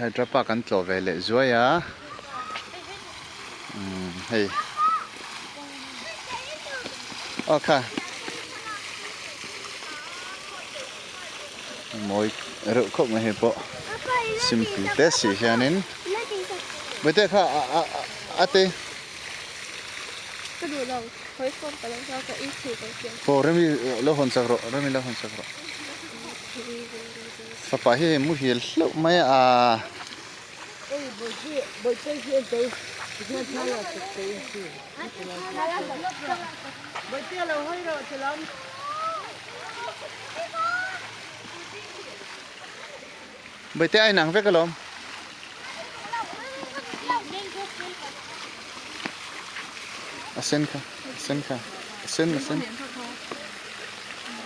Hydra Park an tlawh ve leh zuai a umm hei aw kha mawi reuh khawp mai hei pawh simple te si hianin mite kha a a a te Ka duh lo hawi form ka lo hlau ka i chhu ka siam. Aw Remi lo hawn chak rawh Remi lo hawn chak rawh. Fapa hi hei muhil hleuh mai a. Bawihte a inang vek alawm. A sen kha a sen kha a sen a sen.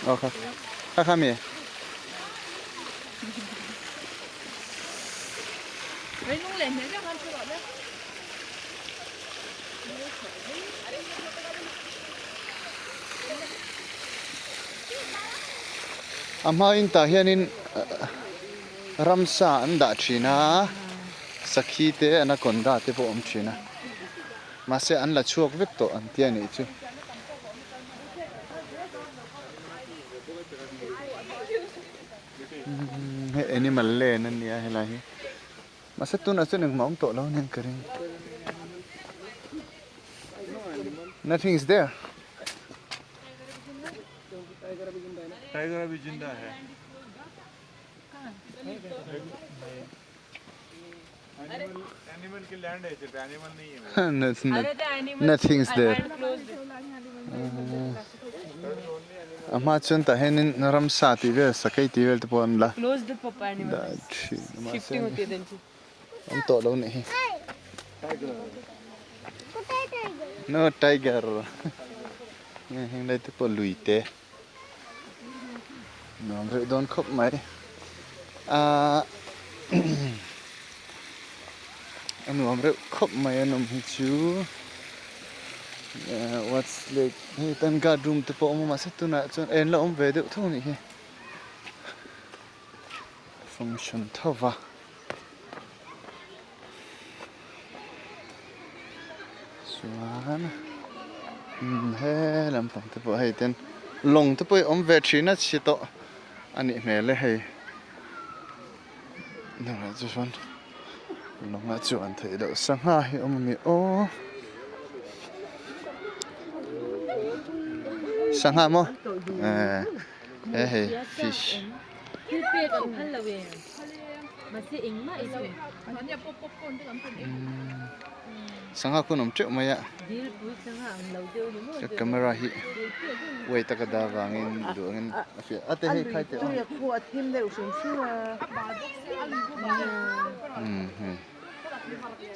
Aw kha kha kha mi. A hmain tah hianin ramsa an dah thin a sakhi te anaconda te pawh a awm thin a mahse an la chhuak vek tawh an tia nih chu. Hei animal land a nia helai hi mahse tunah chuan engmah a awm tawh lo aniang ka ring nothing is there. Nothing is there a hma chuan tah hianin ramsa tih vel sakei tih vel te pawh an la dah thin a mahse awm tawh lo nih hi no tiger heng lai te pawh lui te. Nuam reuh dawn khawp mai ahh a nuam reuh khawp mai a nawm hi chu ehh what's lake hei tan guard room te pawh a awm a mahse tunah chuan en la awm ve deuh thung a nih hi function tho va. Chuan umm he lampang te pawh hei ten lawng te pawh hi awm ve thin a chhi tawh a nih hmel e hei tunah chuan lawng a chuan theih loh sangha hi a awm a ni aw sangha maw eh he hei fish. Sangha khawn awm teuh mai a ka camera hi uai taka dah vangin duh angin a fiah a te hei khai teh aw umm hei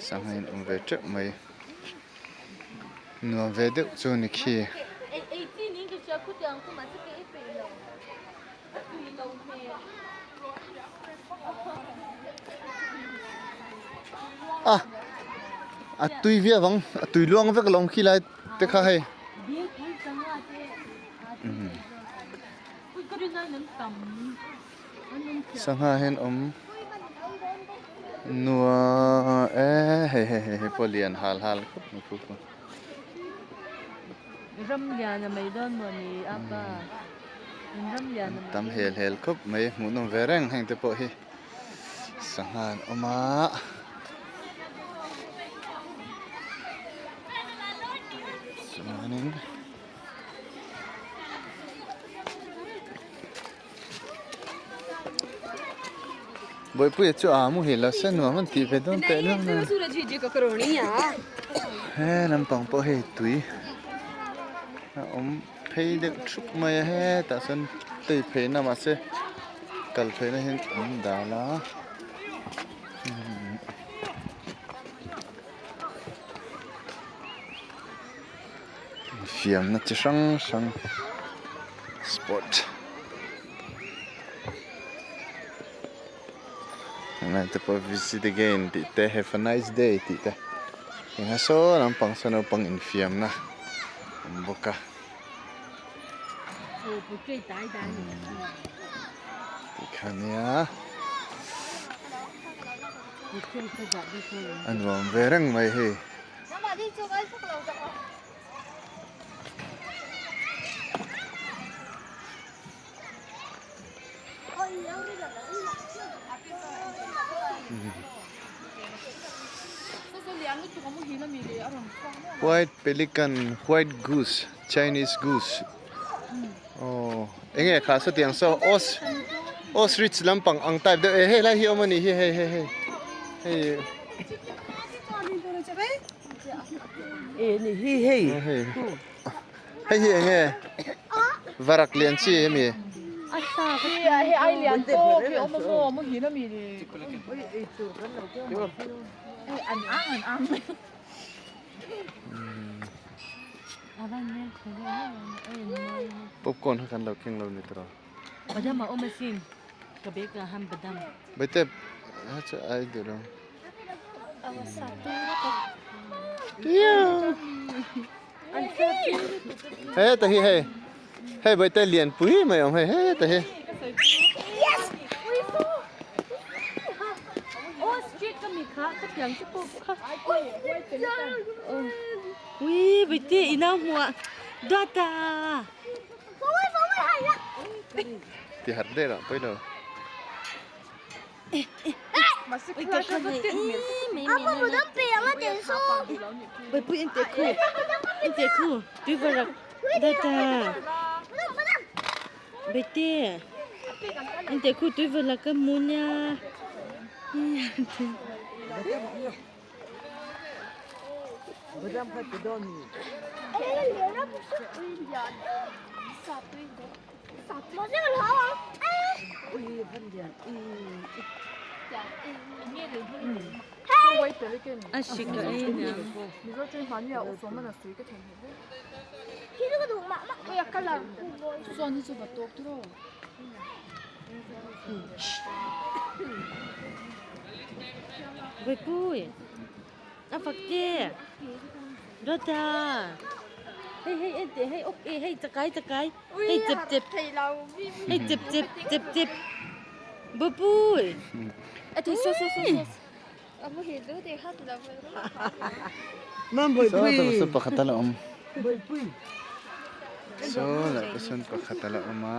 sangha in awm ve teuh mai nuam ve deuh chu ni khi. A a tui viau ang a tui luang vek lo ang khi lai te kha hei sangha hian awm nuam e hei hei hei hei pawh lian hal hal khawp mai khu khu. Tam hel hel khawp mai hmuhnawm ve reng heng te pawh hi sangha an awm a chuanin Bawipuia chu a muhil lo se nuam an tih ve dawn teh luam a he lampang pawh hei tui a awm phei deuh thup mai a hetah sawn tei pheina mahse kal pheina hian an dal a fiamna chi hrang hrang sport heng te pawh visit again tih te have a nice day tih te engah sawn lampang sawn naupang infiamna a awm bawk a. Tikha nia. A nuam ve reng mai hei. White pelican white goose chinese goose aw enge kha sawtiang saw os ostrich lampang ang type deuh e helai hi awm anih hi hei hei hei hei hei Hei hi enge varak lian chi ami? Popcorn kha kan lo keng lo ni tawh. Baite ai duh lo. Heta hi hei hei bawihte lian pui mai awm hei heta hi. Ti harh der ah pawilo. Hei chep chep hei chep chep chep chep bupui Saw tah sawn pakhat a la awm saw lah te sawn pakhat a la awm a.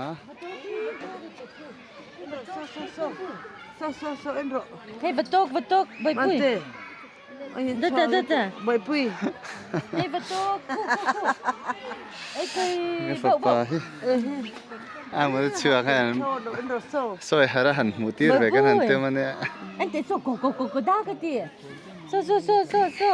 Hei va tawk va tawk bawihpui. Data data. Bawihpui. Hei va tawk khu khu khu. Ei kai Ka fapa hi. A mal chhuak hian sawi har a han hmuh tir ve kan han tum a nia. An te saw ko ko ko ko da ka ti. So so so so so.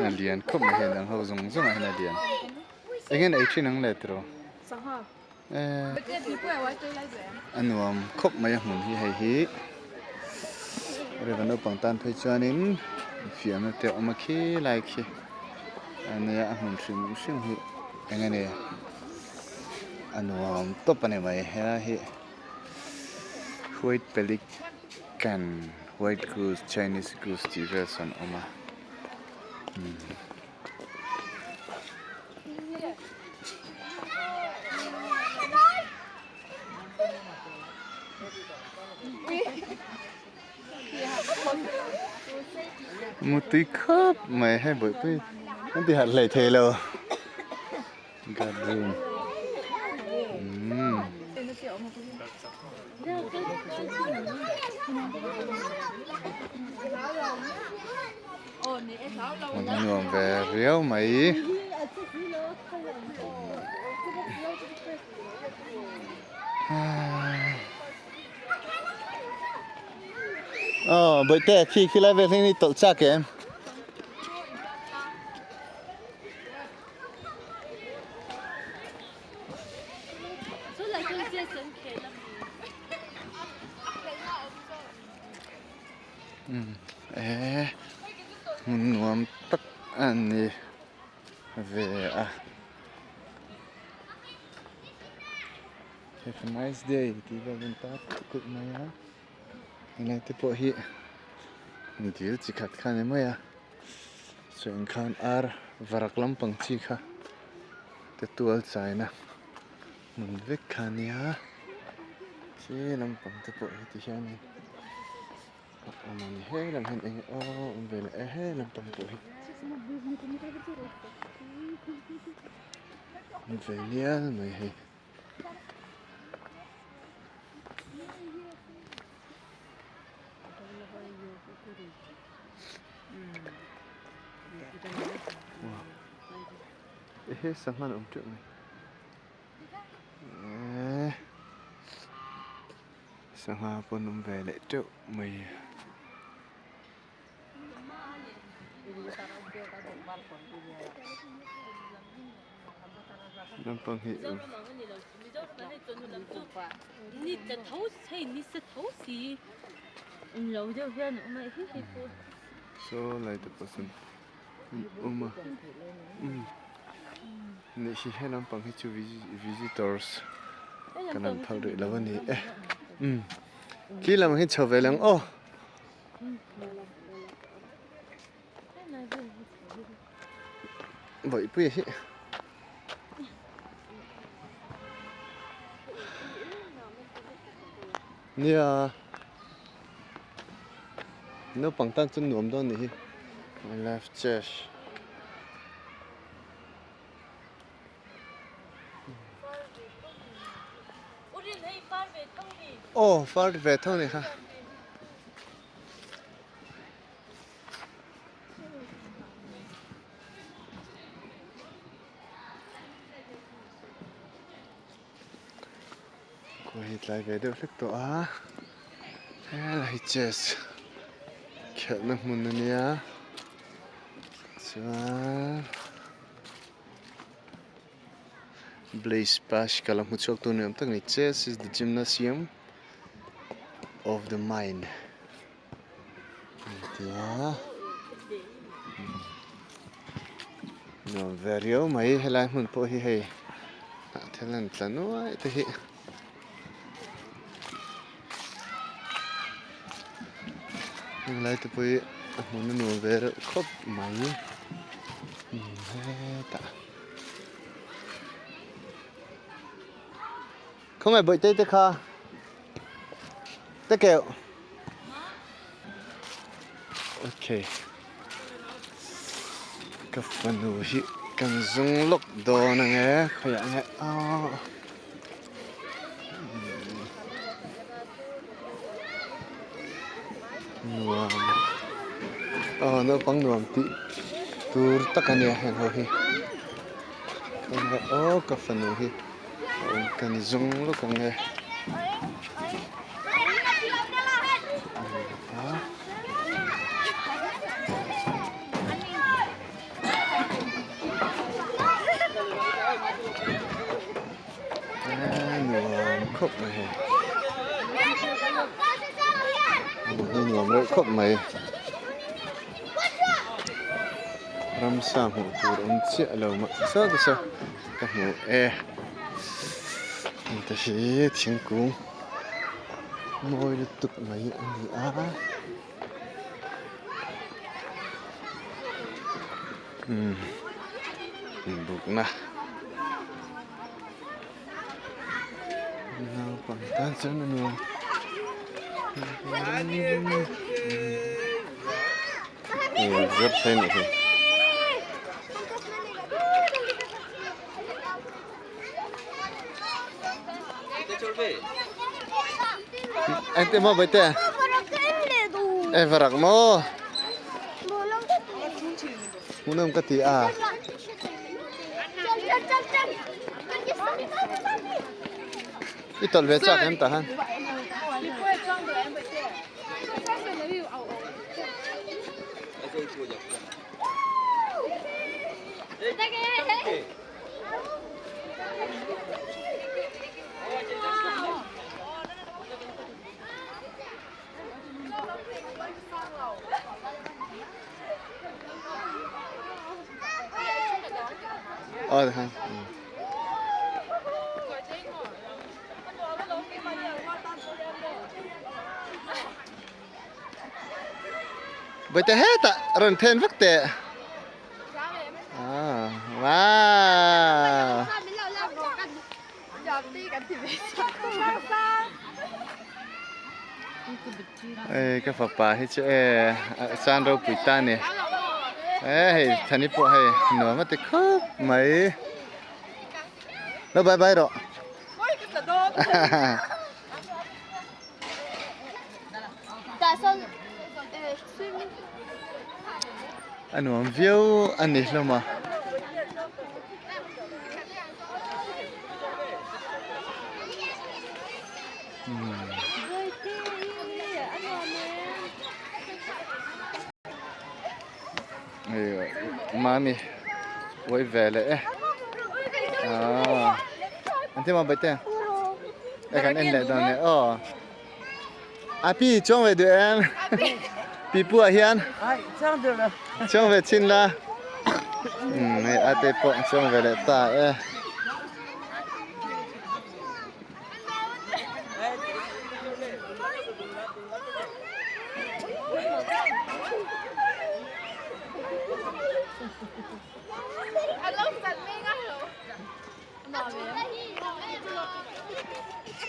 A lian khawp mai hian dang ho zawng zawng ah hian a lian eng nge ei thin ang le tiraw ehh a nuam khawp mai a hmun hi hei hi river naupang tan phei chuanin fiahna te a awm a khi lai khi ania a hmun hrim hrim hi eng nge ni a nuam tawp a ni mai helai hi. White pelican white goose chinese goose tih vel sawn a awm a umm. Mutui khawp mai hei bawihpui an ti harh hleithei lo. Guard room umm hmun hi nuam ve riau mai aw bawihte khi khilai vel hi tawlh chak em. Eee hmun nuam tak a ni ve a. Have a nice day tih vel a intar kulh kulh mai a helai te pawh hi dil chi khat kha a ni mai a chuan khan ar varak lampang chi kha te tual chaina hmun vek kha a nia khi lampang te pawh hi ti hianin a awm a ni he lam hian eng aw awm ve leh e he lampang pawh hi awm ve nial mai hei. Ehe sangha an awm teuh mai eee sangha pawh an awm ve leh teuh mai. Naupang hi saw lai te pawh sawn an awm a umm nih hi he lampang hi chu visitors kan han phal rih lo a ni e umm khi lam hi chho ve lang aw. Bawihpuia hi nia naupang tan chuan nuam dawn anih hi my life chess aw far ve tho a ni kha. Khua hi tlai ve deuh hlek tawh a helai hi chess khelhna hmun a nia chuan Blaise Pascal a hmu chhuak tur ni awm tak a ni chess is the gymnasium of the mind. Tia nuam ve riau mai helai hmun pawh hi hei ah thil an tla nuai te hi heng lai te pawh hi a hmun a nuam ve reuh khawp mai hetah khawngaih bawihte te kha. Te keuh. Ok. Ka fanu hi kan zung lawk dawn ang e. Khawiah nge aw. Nuam. Aw naupang nuam tih tur tak a nia heng ho hi. Khawnge aw ka fanu hi. Kan zawng lawk ang e. Nuam khawp mai hei. Hmuh hi nuam reuh khawp mai. Ramsa hmuh tur awm chiah lo mah saw te saw. Ka hmu e hengte hi thingkung mawi lutuk mai a ni a umm inbukna naupang tan chuan a nuam zep thei a nih hi. Engtin maw Bawihte? E varak maw? Hmuhnawm ka ti a. I tawlh ve chak em tah han? Aw tikhan. Bawihte hetah rawn then vek teh. Ah, wow. Ei ka fapa hi chu e chan ropui ta ni. E hei thani pawh hei nuam a ti khawp mai. Lo bye bye rawh. A nuam viau a ni hlawm a. Mami uai ve leh e ah an ti maw baite e kan en leh dawn e aw api chuang ve duh em pi pu ah hian chuang ve chin la um hei ate pawh chuang ve leh ta e.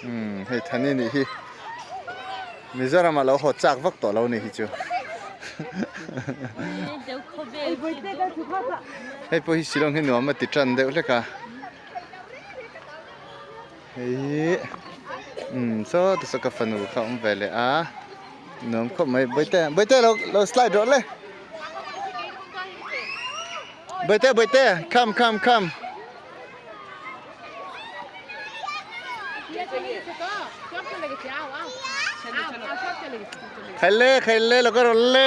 Umm hei Thani nih hi Mizoram ah lo haw chak vak tawh lo nih hi chu hei pawh hi Shillong hi nuam a ti tan deuh hlek a. Hei umm saw ti saw ka fanu kha a awm ve leh a nuam khawp mai bawihte bawihte lo lo slide rawh le bawihte bawihte come come come khaile khaile lo ka rawn le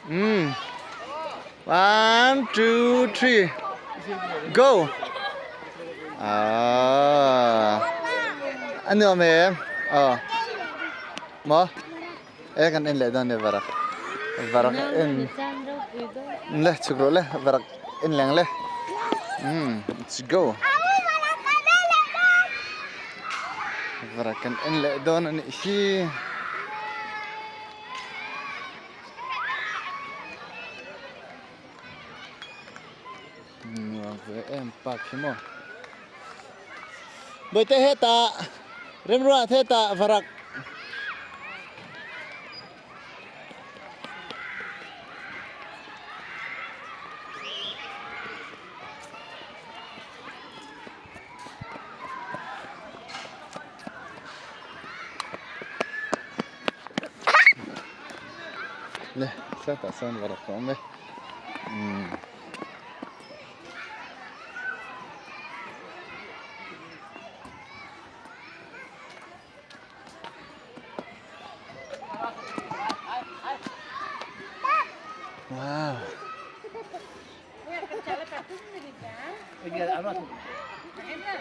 umm. One, two, three, go! Ah, a nuam em? Aw. Maw? E kan en leh dawn nia varak. Varak en. Le chhuk rawh le varak en leng le. Um, let's go. Varak kan en leh dawn a nih hi. Nuam ve em park hi maw Bawihte hetah Remruat hetah varak Le sawtah sawn varak a awm e umm wow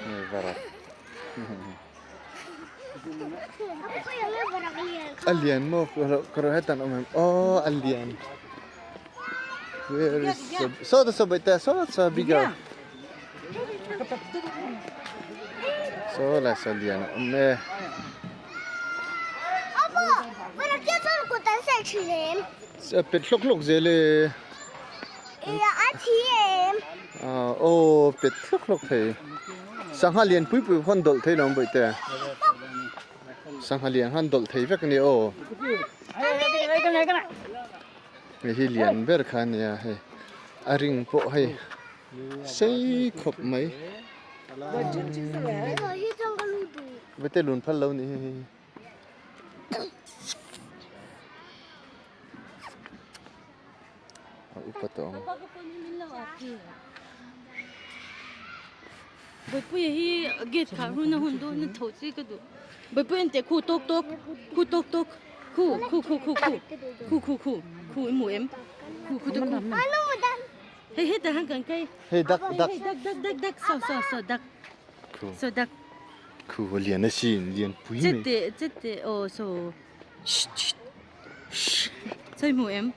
hei varak. A lian maw ka rawh hetan awm em aw a lian where is the saw ta saw baihte saw saw bigger saw lai saw lian a awm e. A pet hlawk hlawk zel e. Aw pet hlawk hlawk thei. Sangha lian pui pui khan dawlh thei lo ang bawihte. Sangha lian khan dawlh thei vek a nia aw. Hei hi lian ber kha a nia hei. A ring pawh hei sei khawp mai. Bawihte lun phal lo ni hei hei. A upa tawh ang. Bawipuia hi gate khar hun a hun dawn a tho chi ka duh. Bawipuia an teh khu tawk tawk khu tawk tawk khu khu khu khu khu khu khu khu khu i hmu em khu khu te khu hei hetah hian kan kai hei dak dak hei dak dak dak dak saw saw saw dak saw dak khu lian a sin lian pui mai chete chete aw saw Sawi hmu em?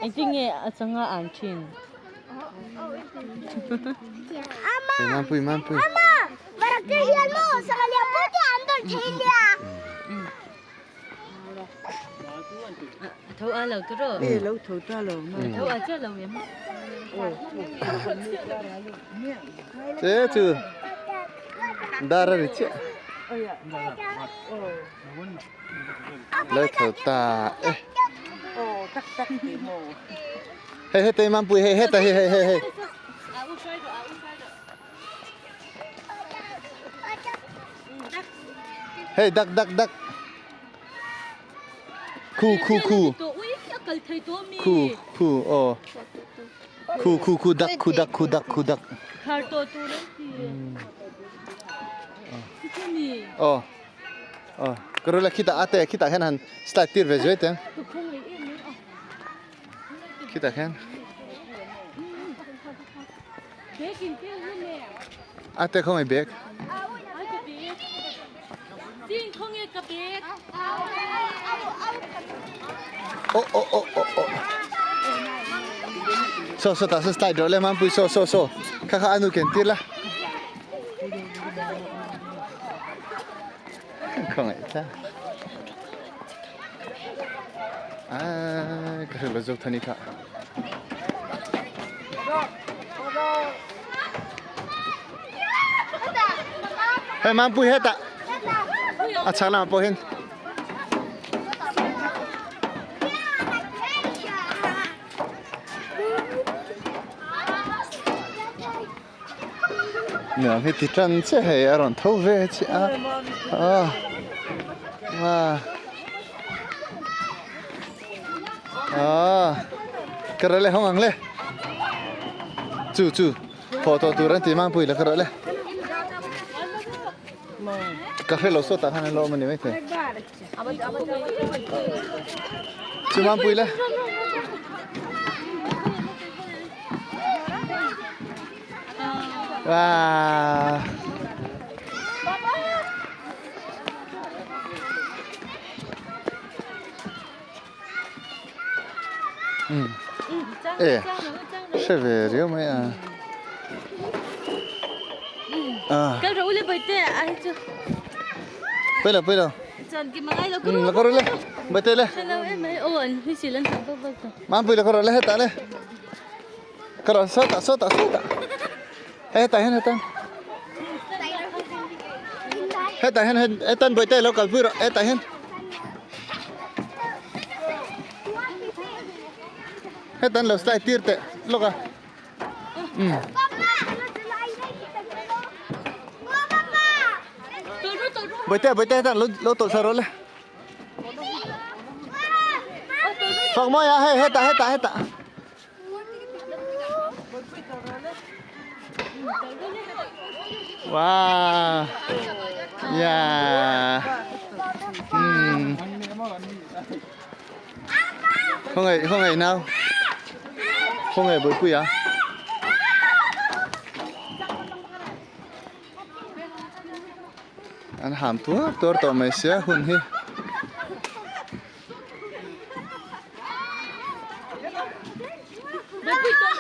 Engtin nge a changa an thin? Mampui Mampui. Tho a lo tawh rawh. E lo tho ta lo ma. Tho a chiah lo em. Che chu dar a ri chiah. Lo tho ta e. Hei hei tei Mampui hei heta hei hei hei hei. Hei dak dak dak. Khu khu khu. Khu khu aw. Khu khu khu dak khu dak khu dak khu dak. Aw. Aw. Ka rula khitah ate khitah hian han slide tir ve zuai teng. Khitah khian. Ate khawngaih bag. Oh oh oh oh oh. So so ta so slide rawh le Mampui so so so. Kha kha anu ken tir la. Khawngaih tla. Ah, ka hrilh lo zawk thani kha. Hei Mampui hetah a chhak lamah pawh hian Nuam hi ti tan chiah hei a rawn tho ve chiah a a a ka rawh le hawng ang le chu chu thawh tawh tur an ti Mampui la ka rawh le ka hre lo sawtah khan an lo awm a ni maithei chu Mampui le. Wow. E hre ve riau mai a. Kal rawh u le Bawihte a hi chu. Pawi lo pawi lo. Chuan ki mangai lo La ka rawh le Bawihte le. Hre lo em mai aw an hwi sil an thang vak vak tawh. Mampui la ka rawh le hetah le. Ka rawh sawtah sawtah sawtah. Hei hetah hian hetah. Hetah hian hetan Bawihte lo kalpui rawh hetah hian. Hetan lo slide tir teh lawk a. Um. Bawihte Bawihte hetan lo lo tawlh thla rawh le. Fak mawi a hei hetah hetah hetah. Wow. Yeah. Hmm. Khawngaih khawngaih nau. Khawngaih buaipui a. An ham tuar tuar tawh mai sia hun hi.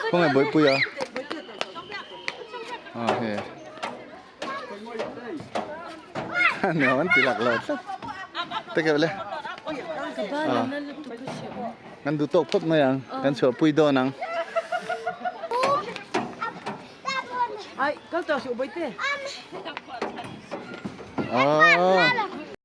Khawngaih buaipui a. Ah hei. Nuam an ti lak lo tlat. Te keuh le. Ah. Kan duh tawk phawt mai ang. Kan chhuahpui dawn ang. Ai, kal tawh suh Bawihte. Ah.